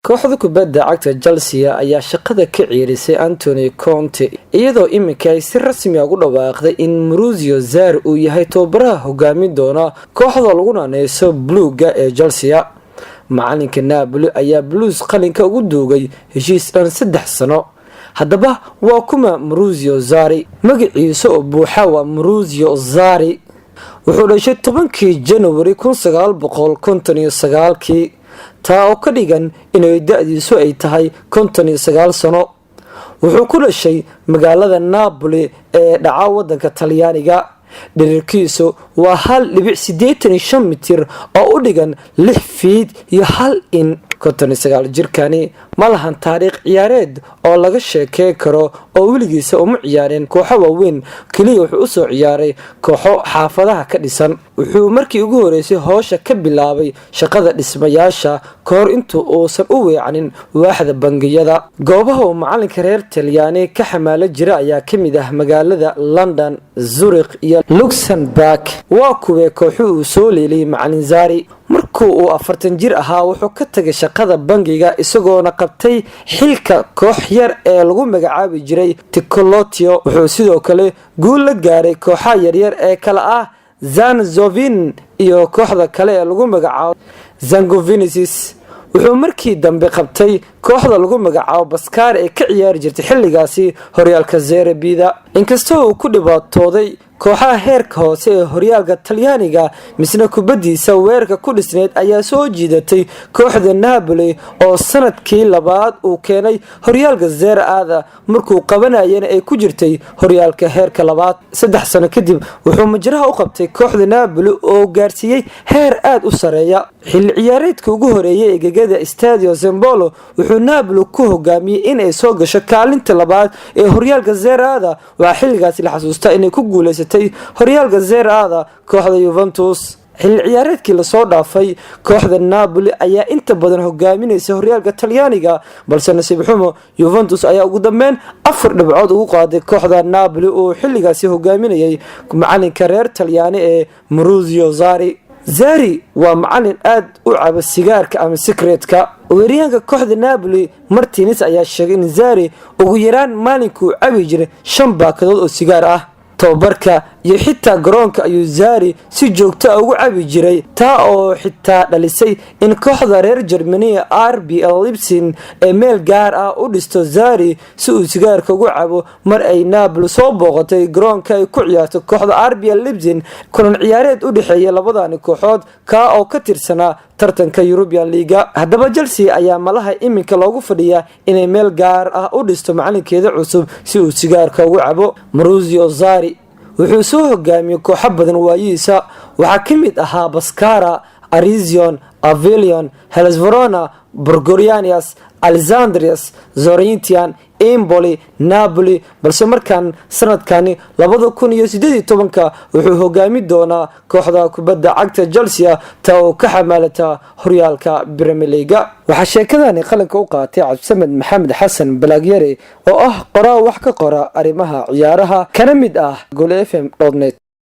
Kooxda kubadda cagta Chelsea ayaa shaqada ka ceyrisay Antonio Conte, iyadoo iminka ay si rasmi ugu dhawaaqday in Maurizio Sarri uu yahay tababaraha hogaamin doona kooxda lagu naaneyso Bluega ee Chelsea. Macalinka Napoli ayaa Blues qalinka ugu duugay heshiis dhan 3 sano. Haddaba, waa kuma Maurizio Sarri? Magaciisa oo buuxa waa Maurizio Sarri. Wuxuu dhashay 10-kii Janawari 1959-kii, taa oo ka dhigan inay da-diisu ay tahay 59 sano. Wuxuu ku dhashay magaalada Napoli ee dhaca wadanka Talyaaniga. Dhererkiisu waa 1.85 mitir oo u dhigan 6 feet iyo 1 in. 59 jirkani ma lahan taariikh ciyaareed oo laga sheekey karo, oo weligiisa uma ciyaareen kooxo waaweyn. Keliya wuxuu usoo ciyaaray kooxo xaafadaha ka dhisan. Wuxuu markii ugu horeysay howsha ka bilaabay shaqada dhismayaasha kahor intuu uusan u weecanin waaxda bangiyada. Goobaha uu macalinka reer Talyaani ka xamaalo jira ayaa kamid ah magaalada London, Zurich iyo Luxemburg. Waa kuwee kooxu uu soo leeliyay macalin Sarri? Markuu uu 40 jir ahaa, wuxuu ka tagay shaqada bangiga, isagoona qabtay xilka koox yar ee lagu magacaabi jiray Tikolotio. Wuxuu sidoo kale guul la gaaray kooxaha yaryar ee kale ah Zanzovin iyo kooxda kale ee lagu magacaabo Zangovinesis. Wuxuu markii dambe qabtay kooxda lagu magacaabo Baskar ee ka ciyaari jirtay xilligaasi horyaalka Serie B-da. Inkastoo uu ku dhibaatooday kooxaha heerka hoose ee horyaalka Talyaaniga, misna kubadiisa weerarka ku dhisneyd ayaa soo jiidatay kooxda Napoli, oo sanadkii labaad uu keenay horyaalka Serie A-da, markuu qabanayana ay ku jirtay horyaalka heerka labaad. 3 sano kadib, wuxuu majraha u qabtay kooxda Napoli oo gaarsiiyey heer aada u sareeya. Xilli ciyaareedka ugu horeeyay ee gegada Stadio San Paolo, wuxuu Napoli ku hogaamiyey inay soo gasho kaalinta labaad ee horyaalka Serie A-da. Waxaa xilligaasi la xasuustaa inay ku guuleysatay horyaalka Serie A-da kooxda Juventus. Xilli ciyaareedkii lasoo dhaafay, kooxda Napoli ayaa inta badan hogaaminaysa horyaalka Talyaaniga, balse nasiib xumo Juventus ayaa ugu dambeyn 4 dhibcood ugu qaaday kooxda Napoli oo xilligaasi hogaaminayay macalinka reer Talyaani ee Maurizio Sarri. Sarri waa macalin aada u caba sigaarka ama cigarette-ka. Weeryahanka kooxda Napoli Martins ayaa sheegay in Sarri ugu yaraan maalinkuu cabi jiray shan baakadood oo sigaar ah. Tababarka iyo xitaa garoonka ayuu Sarri si joogto ah ugu cabi jiray, taa oo xitaa dhalisay in kooxda reer Jermaniya RB Leipzig ee meel gaar ah u dhisto Sarri si uu sigaarka ugu cabo. Mar ay Napoli soo booqatay garoonka ay ku ciyaarto kooxda RB Leipzig, kulan ciyaareed u dhexeeya labadani kooxood, kaa oo ka tirsanaa tartanka European League-ga. Haddaba, Chelsea ayaa malaha iminka loogu fadhiyaa inay meel gaar ah u dhisto macalinkeeda cusub si uu sigaarka ugu cabo. Maurizio Sarri wuxuu soo hogaamiyey kooxo badan waayihiisa. Waxaa ka mid ahaa Pescara, Arezzo, Avellino, Hellas Verona, Borgorianas, Alessandria, Fiorentina, Empoli, Napoli, balse markaan sanadkani 2018-ka wuxuu hogaami doonaa kooxda kubadda cagta Chelsea, taa oo ka xamaalata horyaalka Premier League-ga. Waxaa sheekadani qalinka u qaatay Cabdisamed Maxamed Xasan Balaagyare, oo ah qoraa wax ka qora arrimaha ciyaaraha, kana mid ah Gol FM net.